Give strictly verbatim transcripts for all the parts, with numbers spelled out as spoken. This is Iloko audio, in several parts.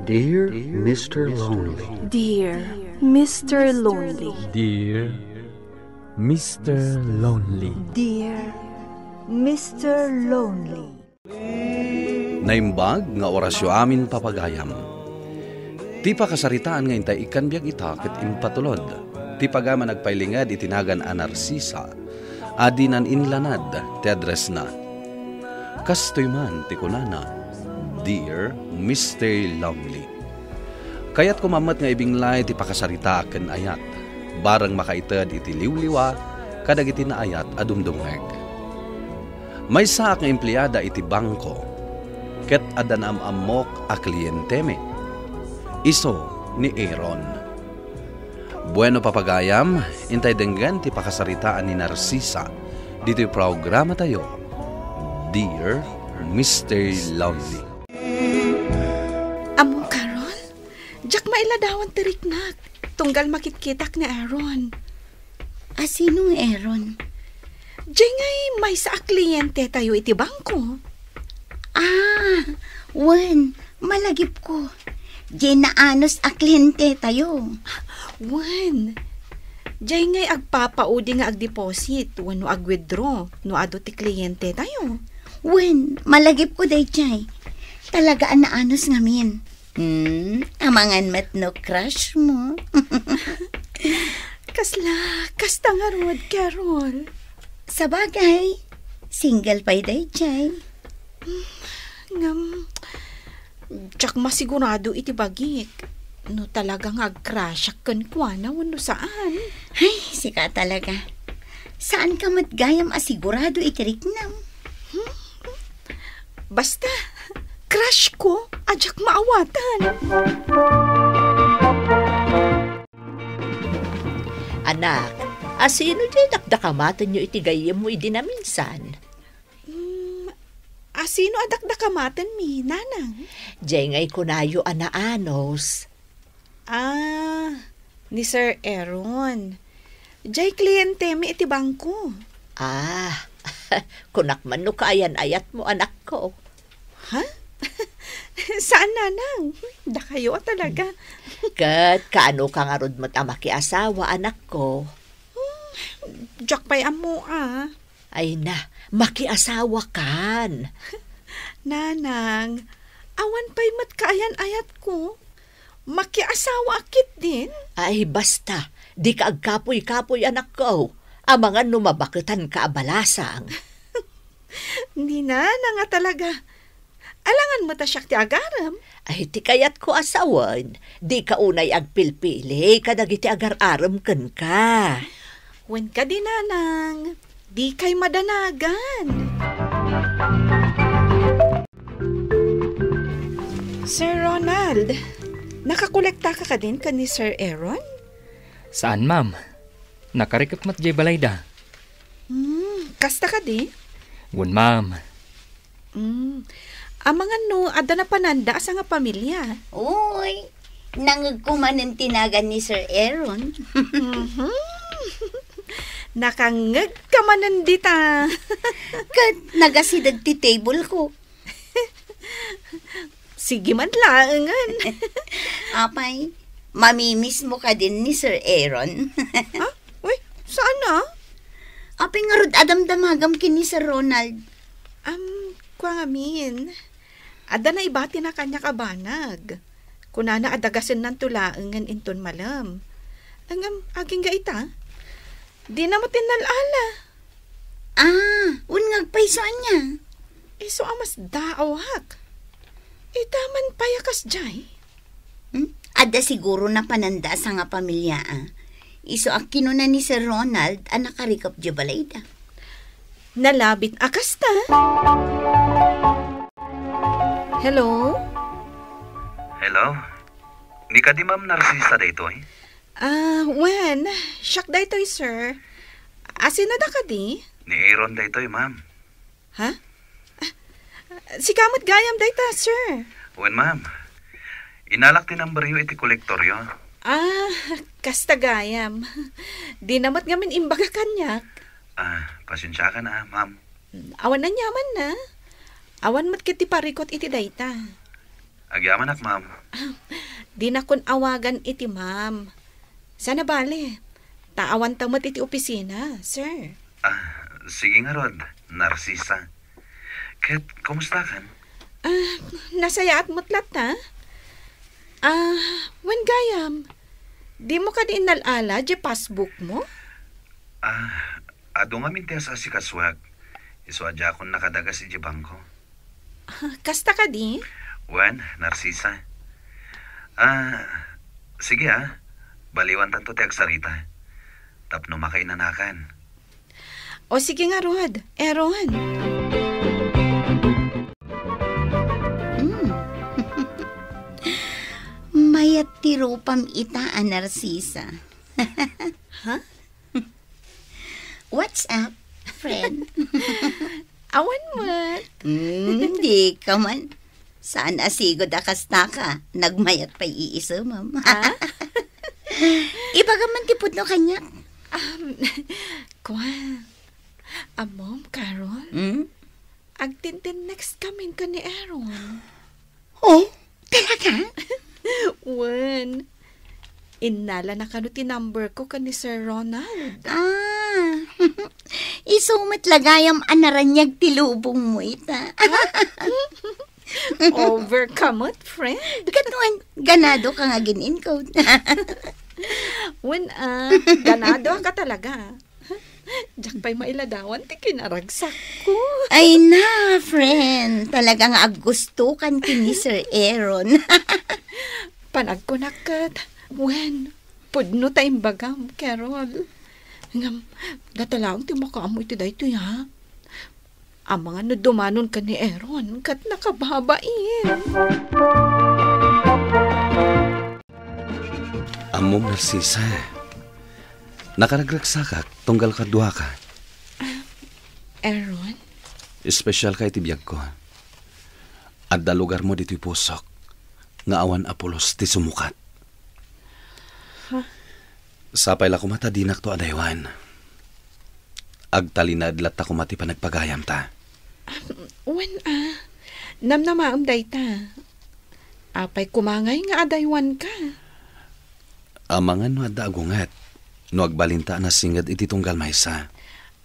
Dear Mister Lonely. Dear Mister Lonely. Dear Mister Lonely. Dear Mister Lonely. Naimbag nga orasyo amin, papagayam. Ti pakasaritaan nga intay ikkan biag ita ket impatulod ti pagayam a nagpailinged iti nagan a Narcisa a dinan inlanad ti addressna. Kastoy man ti kunana, "Dear Mister Lonely." Kayatko met nga ibinglay ti pakasaritaak ken ayat, bareng makaited iti liwliwa kadagiti naayat a dumdumngeg. Maysaak nga empleada iti bangko, ket adda naam-ammok a klientemi. Isu ni Aaron. Bueno, papagayam, intay denggen ti pakasaritaan ni Narcisa ditoy programatayo, Dear Mister Lonely. Ammom, Carol? Diak mailadawan ti riknak, tunggal makitkitak ni Aaron. A, sino nga Aaron? Diay ngay maysa a klientetayo iti bangko. Ah, wen, malagipko. Diay naanus a klientetayo. Wen, diay ngay agpapaudi nga agdeposit wenno agwithdraw no adu ti klientetayo. Wen, malagipko daydiay. Talaga a naanus ngamin. Hmm, amangan met no crush mo. Kasla, kasta ngarud, Carol. Sabagay, single pay daydiay. Ngem, diak masigurado iti bagik no talaga nga agcrush-ak kenkuana wenno saan. Ay, sika talaga. Saan ka met gayam a sigurado iti riknam? Hmm? Basta, crush ko a diak maawatan. Anak, a sino diay dakdakamatenyo iti gayyemmo idi naminsan? Hmm, a sino a dakdakamatenmi, nanang? Diay ngay kunayo a naanus. Ah, ni Sir Aaron. Diay klientemi iti bangko. Ah, kunak man no kaayan-ayatmo, anakko. Ha? Saan, nanang? Dakayo a talaga. Ket kaano ka ngarud met a makiasawa, anakko? Hmm, diak pay ammo a. Ay na, makiasawa kan. Nanang, awan pay met kaayan-ayatko. Makiasawa a ketdin? Ay, basta, dika agkapuy-kapuy, anakko. Amangan no mabaketanka a balasang. Ni nanang a talaga. Alangan met a siak ti agarem. Ay, ti kayatko a sawen, dika unay agpilpili kadagiti agar-arem kenka. Wen kadi, nanang, dikay madanagan. Sir Ronald, nakakolektaka kadin ken ni Sir Aaron? Saan, ma'am. Nakarikep met diay balayda. Hmm, kasta kadi? Wen, ma'am. Hmm. Amangan no adda napananda a sangapamilia? Uy, nangngegko manen ti nagan ni Sir Aaron. Mhm. Nakangngegka manen dita. Ket nagasideg ti table ko. Sige man laengen. Apay, mamimismo kadin ni Sir Aaron? Ha? Uy, saan a? Apay ngarud a damdamagam ken ni Sir Ronald? Am, kua ngamin, adda naibatina kaniak a banag. Kunana a dagasennanto laengen inton malem. Ngem, agingga ita, dina met innal-ala. Ah, wen nga agpayso ania? Isu a masdaawak. Ita man pay a kasdiay? Hmm? Adda siguro napananda a sangapamilia a. Isu a kinuna ni Sir Ronald a nakarikep diay balayda. Nalabit a kasta. Hello? Hello? Ni kadi Ma'am Narcisa daytoy? Ah, wen, siak daytoy, sir. A, sino da kadi? Ni Aaron daytoy, ma'am. Ha? Ah, sika met gayam dayta, sir. Wen, ma'am. Inalak ti numberyo iti kolektoryo. Ah, kasta gayam. Dina met ngamin imbaga kaniak. Ah, pasensiakan a, ma'am. Awan aniamanna. Awan met ket ti parikut iti dayta. Agyamanak, ma'am. Dinakon awagan iti ma'am. Saan a bale, ta awanta met iti opisina, sir. Ah, sige ngarud, Narcisa. Ket, kumustakan? Ah, nasayaat met latta. Ah, wen gayam, dimo kadi innal-ala diay passbookmo? Ah, adu ngamin ti as-asikasuak. Isu a diakon nakadagas idiay bangko. Ah, kasta kadi? Wen, Narcisa. Ah, sige, ah. Baliwantanto ti agsarita. Tapno makainanakan. O, sige ngarud, Aaron. Mm. Mayat ti rupam ita a, Narcisa. Ha? What's up, friend? Awan met. Mm, dika man. Saan a sigud a kastaka, nagmayat pay iisumam. Ah? Ibagam man ti pudno kaniak. Um, kua, ammom, Carol? Hmm? Agtintinnext kamin ken ni Aaron. Oh, talaga? Wen, innalana kano ti number ko ken ni Sir Ronald. Ah, isu met la gayam a naraniag ti lubongmo ita. Over ka met, friend. Ket wen, ganado ka nga agin-incode. Wen, ah, ganado ka talaga. Diak pay mailadawan ti kinaragsakko. Ay na, friend. Talaga nga aggustokan ken ni Sir Aaron. Panagkunak ket, wen, pudno ta imbagam, Carol. Ngem, data laeng ti makaammo iti daytoy, ha? Amangan no dumanon ken ni Aaron ket nakababain. Ammom, Narcisa. Nakaragragsakak tunggal kaduaka. Aaron? Espesyalka iti biagko. Adda lugarmo ditoy pusok nga awan a pulos ti sumukat. Ha? Sapay la koma ta dinakto adaywan. Agtalinaed latta koma ti panagpagayamta. Wen a, namnamaem dayta. Apay koma ngay nga adaywanka? Amangan no adda agunget no agbalinta a nasinged iti tunggal maysa.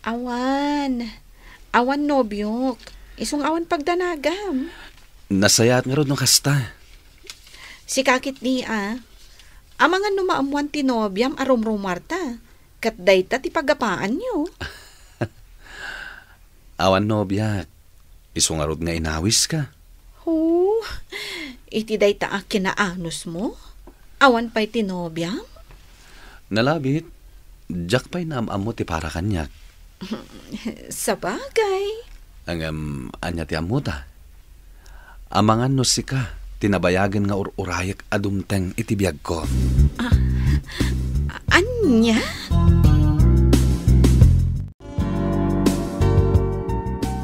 Awan. Awan nobiok. Isu nga awan pagdanagam. Nasayaat ngarud no kasta. Sika ketdi a. Amangan no maammoan ti nobiam a rumrumuarta. Ket dayta ti paggapaanyo. Awan nobiak. Isu ngarud nga inawiska. Oh, iti dayta a kinaanusmo? Awan pay ti nobiam? Nalabit, diak pay naam-ammo ti para kaniak. Sabagay. Ngem, ania ti ammota? Amangan no sika ti nabayagen nga ur-urayek a dumteng iti biagko. Ah, ania?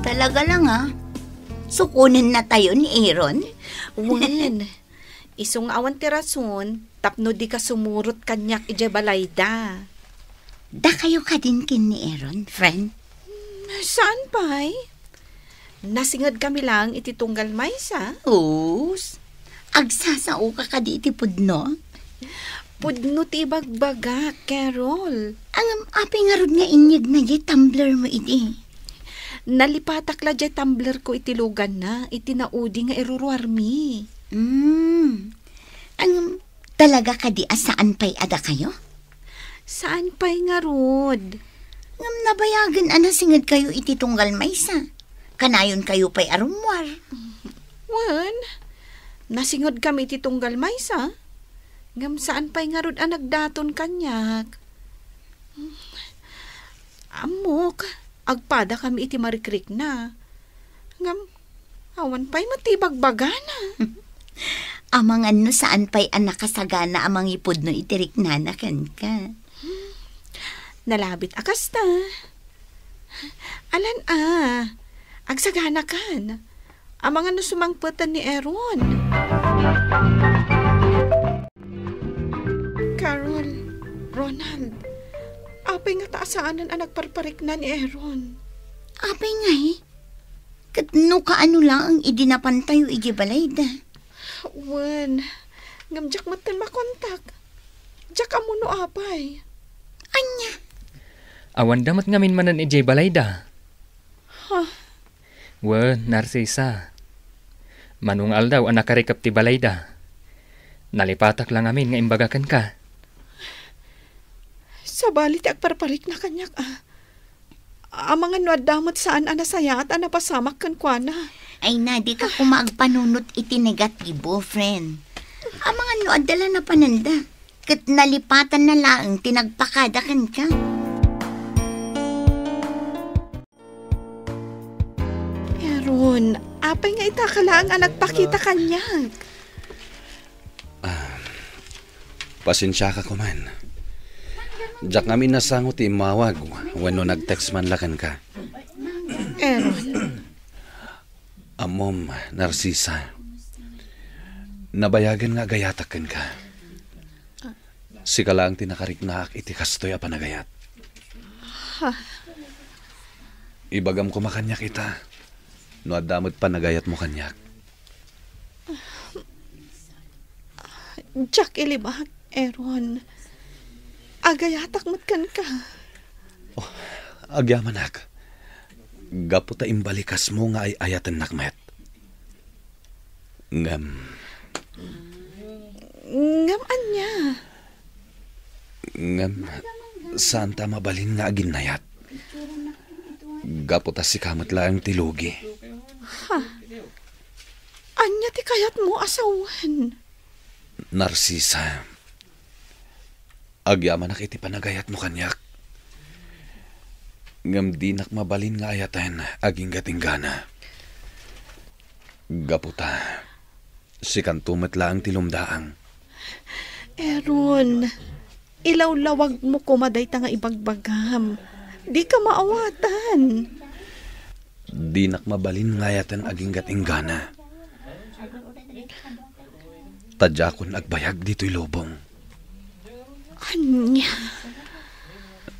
Talaga lang, ah. Sukonennatayo ni Aaron? Wen, isu nga awan ti rason tapno dika sumurot kaniak idiay balayda. Dakayo kadin ken ni Aaron, friend? Hmm, saan pay? Nasingedkami laeng iti tunggal maysa. Us, agsasaoka kadi iti pudno? Pudno ti ibagbagak, Carol. Ngem apay ngarud nga inyegna diay tumblermo idi? Nalipatak la diay tumblerko iti luganna, iti naudi nga iruruarmi. Hmm. Ngem talaga kadi a saan pay a dakayo? Saan pay ngarud? Ngem nabayagen a nasingedkayo iti tunggal maysa. Kanayonkayo pay a rummuar. Wen, nasingedkami iti tunggal maysa. Ngem saan pay ngarud a nagdaton kaniak. Ammok, agpadakami iti marikrikna. Ngem, awan pay met ti ibagbagana. Amangan no saan pay a nakasagana a mangipudno iti riknana kenka. Nalabit a kasta. Alan a, agsaganakan. Amangan no sumangpeten ni Aaron. Carol, Ronald, apay ngata a saanen a nagparparikna ni Aaron? Apay ngay? Ket no kaano laeng idi napantayo idiay balayda? Wen, ngem diak metten makontak. Diak ammo no apay. Ania? Awanda met ngamin manen idiay balayda. Ha? Wen, Narcisa. Mano nga aldaw a nakarikep ti balayda. Nalipatak la ngamin nga imbaga kenka. Sabali ti agparparikna kaniak, a. Amangan no adda met saan a nasayaat a napasamak kenkuana. Ay na, dika koma agpanunot iti negatibo, friend. Amangan no adda la napananda. Ket nalipatanna laeng ti nagpakada kenka. Aaron, apay nga ita ka laeng a nagpakita kaniak? Ah, pasensiaka koman. Diak ngamin nasango ti immawag wenno nag-text man la kenka. Aaron. Ammom, Narcisa. Nabayagen nga agayatak kenka. Sika laeng ti nakariknaak iti kastoy a panagayat. Ha? Ibagam koma kaniak ita, no adda met panagayatmo kaniak. Diak ilibak, Aaron. Agayatak met kenka. Oh, agyamanak. Gapu ta imbalikasmo nga ay-ayatennak met. Ngem, Ngem ania? Ngem, saanta mabalin nga aginnayat. Gapu ta sika met laeng ti lugi. Ha? Ania ti kayatmo a sawen? Narcisa, agyamanak iti panagayatmo kaniak. Ngem dinak mabalin nga ayaten aginggatinggana. Gapu ta, sikanto met laeng ti lumdaang. Aaron, ilawlawagmo koma dayta nga ibagbagam. Dika maawatan. Dinak mabalin nga ayaten aginggatinggana. Ta diakon agbayag ditoy lubong. Ania?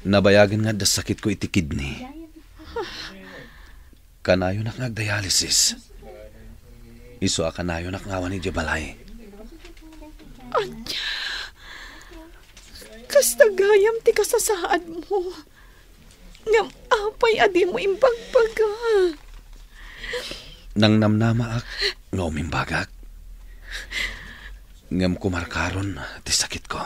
Nabayagen nga adda sakitko iti kidney. Kanayonak nga agdialysis. Isu a kanayonak nga awan idiay balay. Ania? Kasta gayam ti kasasaadmo. Ngem apay a dimo imbagbaga? Nangnamnamaak nga umimbagak. Ngem kumarkaron ti sakitko.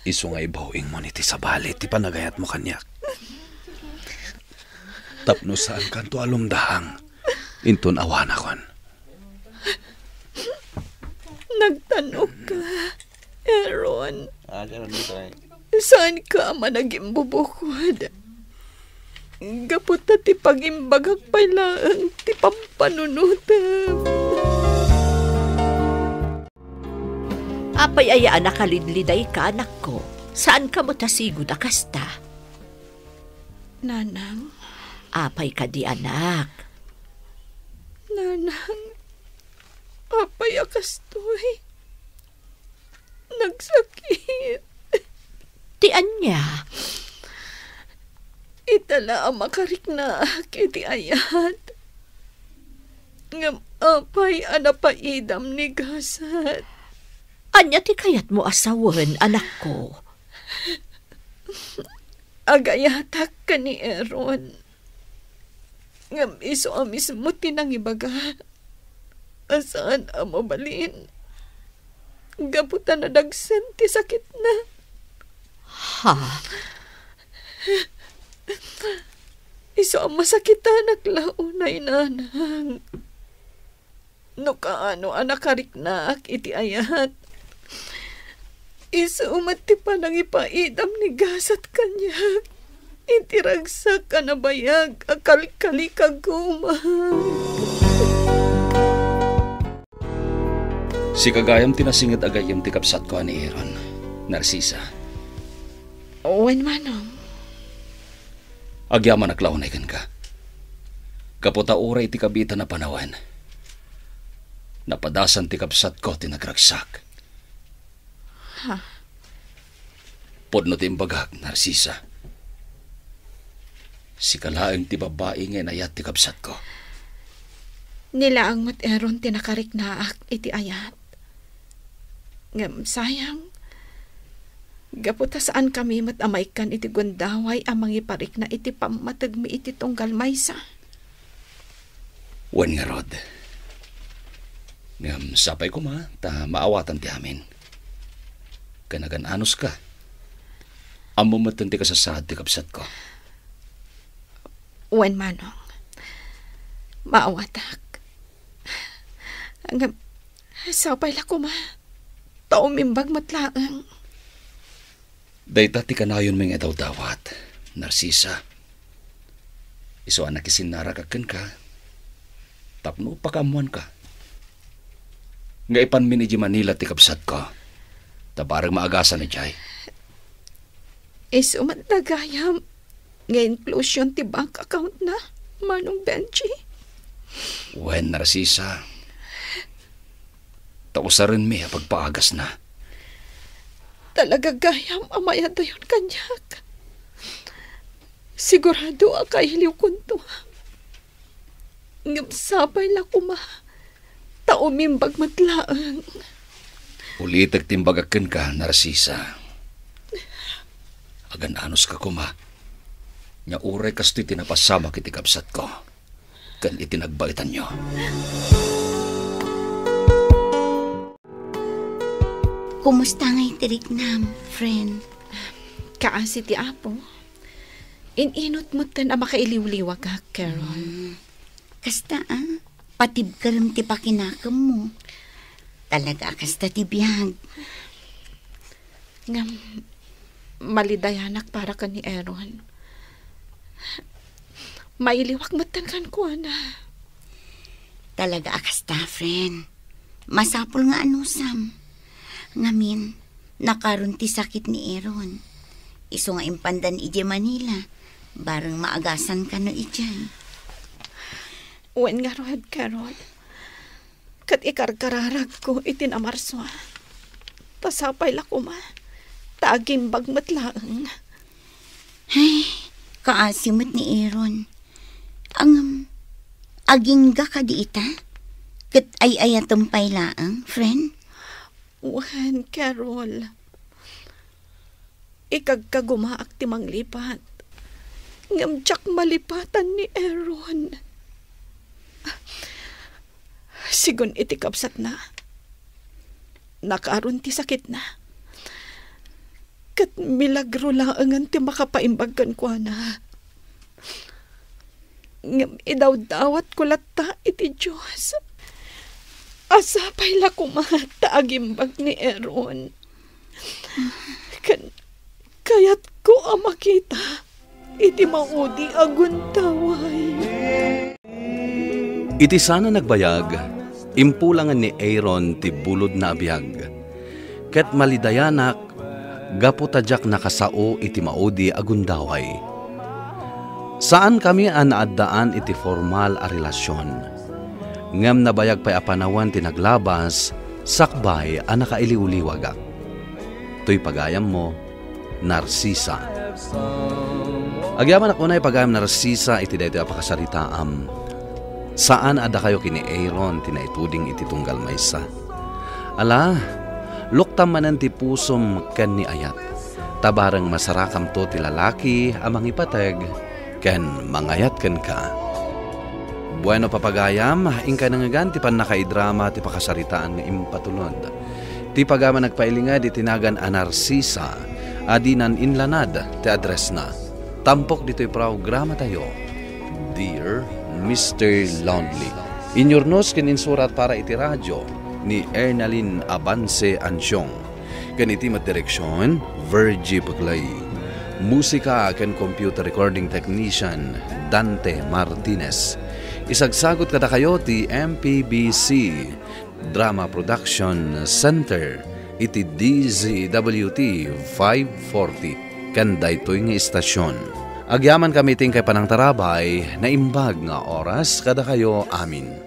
Isu nga ibaw-ingmo iti sabali ti panagayatmo kaniak. Tapno saankanto a lumdaang inton awanakon. Nagtan-ok ka, Aaron. Ah, Aaron, dito eh. Saanka a managimbubukod? Gapu ta ti pagimbagak pay laeng ti pampanunotem. Apay aya a nakalidlidayka, anakko? Saanka met a sigud a kasta? Nanang. Apay kadi, anak? Nanang, apay a kastoy? Nagsakit. Ti ania? Ita la a makariknaak iti ayat. Ngem apay a napaidam ni gasat? Ania ti kayatmo a sawen, anakko? Agayatak ken ni Aaron. Ngem isu a mismo ti nangibaga a saan a mabalin gapu ta nadagsen ti sakitna. Ha? Isu a masakitanak la unay, nanang. No kaano a nakariknaak iti ayat, isu met ti panangipaidam ni gasat kaniak iti ragsak a nabayag a kalkalikaguma. Sika gayam ti nasinget a gayyem ti kabsatko a ni Aaron, Narcisa. Wen, manong. Agyamanak la unay kenka. Gapu ta uray iti kabiitan a panawen, napadasan ti kabsatko ti nagragsak. Ha? Pudno ti imbagak, Narcisa. Sika laeng ti babbai nga inayat ti kabsatko. Ni laeng met Aaron ti nakariknaak iti ayat. Ngem sayang, gapu ta saankami met a maikkan iti gundaway a mangiparikna iti pammategmi iti tunggal maysa. Wen ngarud. Ngem sapay koma ta maawatan ti amin. Ken agan-anuska. Ammo metten ti kasasaad ti kabsatko. Wen, Manong. Maawatak. Ngem, sapay la koma. Ta umimbag met laeng. Dayta ti kanayonmi nga idawdawat, Narcisa. Isu a nakisinnarak kenka, tapno pakaammoanka. Nga ipanmin idiay Manila ti kabsatko, ta bareng maagasan idiay. Isu met gayam nga inclusion ti bank account na, Manong Benji? Wen, Narcisa. Ta usarenmi a pagpaagasna. Talaga gayam a mayadayon kaniak. Sigurado a kailiwkonto. Ngem sapay la koma, ta umimbag met laeng. Ulitek ti imbagak kenka, Narcisa. Agan-anuska koma, nga uray kastoy ti napasamak iti kabsatko ken iti nagbaetanyo. Kumusta ngay ti riknam, friend? Kaasi ti Apo. In-inut metten a makailiwliwagak, Carol. Hmm. Kasta, a, patibkerem ti pakinakemmo. Talaga a kasta ti biag. Ngem, malidayanak para ken ni Aaron. Mailiwak metten kenkuana. Talaga a kasta, friend. Masapul nga anusam. Ngamin, nakaron ti sakit ni Aaron. Isu nga impandan idiay Manila, bareng maagasan kano idiay. Wen ngarud, Carol. Ket ikarkararagko iti namarsua. Ta sapay la koma, ta agimbag met laeng. Ay, kaasi met ni Aaron. Ngem, agingga kadi ita? Ket ay-ayatem pay laeng, friend? Wen, Carol. Ikagkagumaak ti manglipat. Ngem diak malipatan ni Aaron. Sigun iti kabsatna, nakaron ti sakitna. Ket milagro laengen ti makapaimbag kenkuana. Ngem idawdawatko latta iti Dios a sapay la koma ta agimbag ni Aaron. Ken kayatko a makita iti maudi a gundaway. Iti sana nagbayag, impulangen ni Aaron ti bulodna a biag. Ket malidayanak gapu ta diak nakasao iti maudi a gundaway. Saankami a naaddaan iti formal a relasion. Ngem nabayag pay a panawen ti naglabas sakbay a nakailiwliwagak. Toy pagayammo, Narcisa. Agyamanak unay pagayam Narcisa iti daytoy a pakasaritaam. Saan a dakayo ken ni Aaron ti naituding iti tunggal maysa. Ala, luktam manen ti pusom ken ni ayat. Ta bareng masarakamto ti lalaki a mangipateg ken mangayat kenka. Bueno, papagayam, inkay nangngegan ti pannakaidrama ti pakasaritaan nga impatulod. Ti pagayam a nagpailinged iti nagan a Narcisa a dinan inlanad ti addressna. Tampok ditoy programatayo, Dear Mister Lonely. Inyurnos ken insurat para iti radio ni Ernalyn Abance Ansiong. Ken iti met direksion, Virgie Peclay. Musika ken computer recording technician, Dante Martinez. Isagsagut kadakayo ti M P B C Drama Production Center iti D Z W T five forty ken daytoy nga istasion. Agyamankami ti inkay panangtarabay, naimbag nga oras kadakayo amin.